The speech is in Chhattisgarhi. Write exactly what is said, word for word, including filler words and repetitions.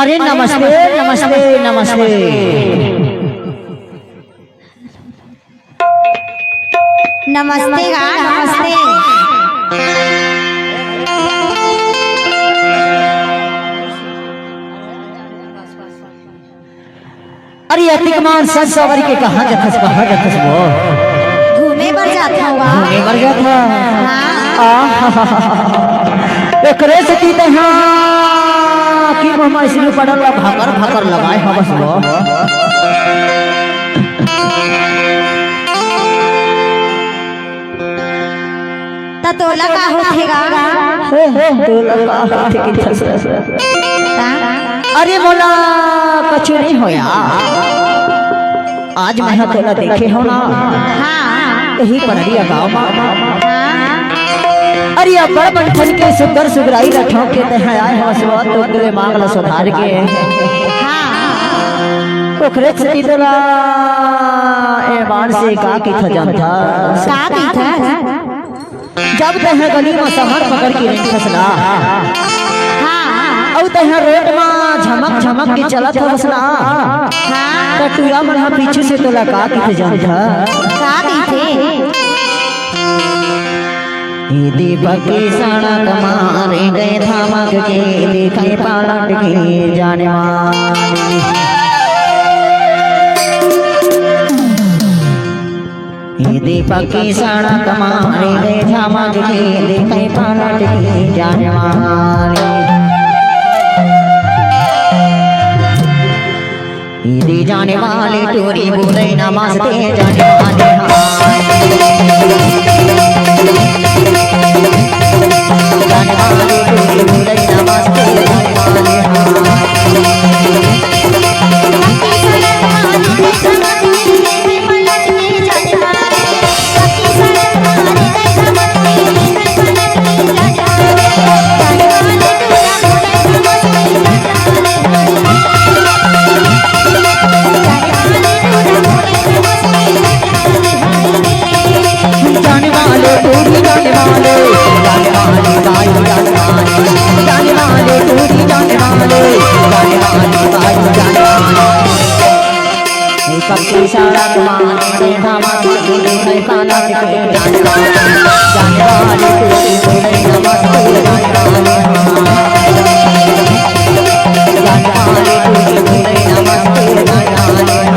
अरे नमस्ते, नमस्ते, नमस्ते। नमस्ते गा, नमस्ते। अरे अतिक मान सज सवारी के कहाँ जाथस, कहाँ जाथस वो? घूमे बर जात हवा। घूमे बर जात हवा। हाँ। आहा। एकरे सेती तैं हा कि मुँह म इसने पड़ल ला भाकर भाकर लगाए हवस वो। त तोला का होथे गा? हे, हे, तोला का होथे कि थस? हाँ? अरे मोला कछु नहीं होया। आज मैं हा तोला देखे हो ना। हाँ। यही पड़रिया गाँव मा। हाँ। अरे अब्बड़ बन ठन के सुग्घर सुघराई ला ठोंक के तैं आए हवस वो, तो तोरे मांग ला सुधार के। हाँ। ओकरे सेती तोला ए मान से का किथा जानथा? का किथा? जब तैं हा गली मा समर पकड़ के रेंगथस ना, हाँ। अउ तैं हा रोड मा झमक झमक के चलत हवस ना, हाँ। त टूरा मन हा पीछू से तोला का किथे जानथा? का किथे? ये दीपक की सड़क मारे गए धमक के, दिखाई पलट के जाने वाली। ये दीपक की सड़क मारे गए धमक के, दिखाई पलट के जाने वाली। ये जाने वाली टूरी बोले नमस्ते जाने वाली। हाँ। जाने वाली टूरी बोले नमस्ते जाने वाली। हाँ। जाने वाले, टूरी जाने वाले, जाने वाले, जाने वाले, जाने वाले, जाने वाले, टूरी जाने वाले, जाने वाले, जाने वाले। पक्की सड़क मारे धमक के, दिखाई पलट के जाने वाले, जाने वाले, टूरी बोले नमस्ते जाने वाले। जाने वाले, टूरी बोले नमस्ते जाने वाले।